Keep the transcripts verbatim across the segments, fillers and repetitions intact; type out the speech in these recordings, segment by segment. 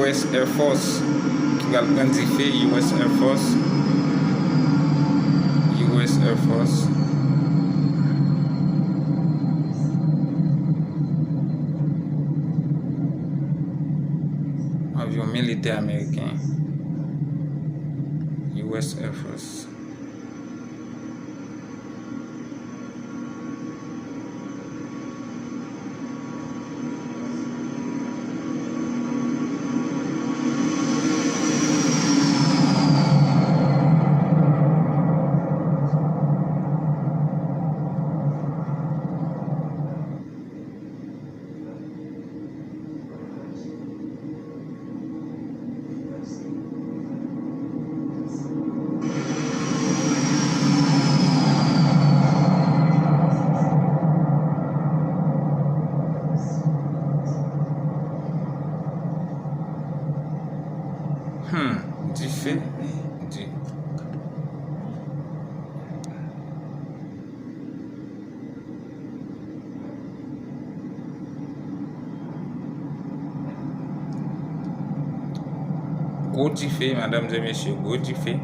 U S Air Force ki pral pran dife, U S Air Force, U S Air Force. Avyon militè ameriken, U S Air Force. Hmm, dife, di. Gwo dife, medam e mesye, gwo dife.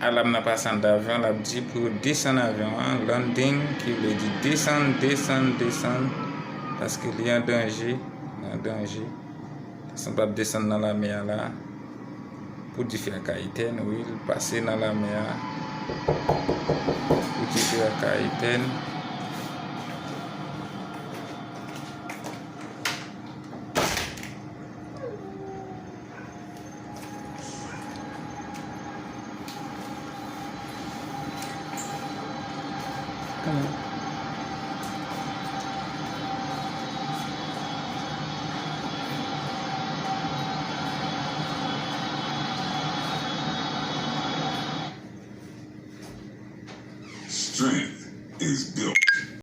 Alam nan pase anndan avyon an, l ap di pou yo desann avyon an, landing, ki vle di desann, desann, desann, paske li an danje, li an danje. Sa p ap desann nan lame a la. Pou dife a ka etèn, wi, l pase nan lame a. Pou dife a ka etèn. Strength is built.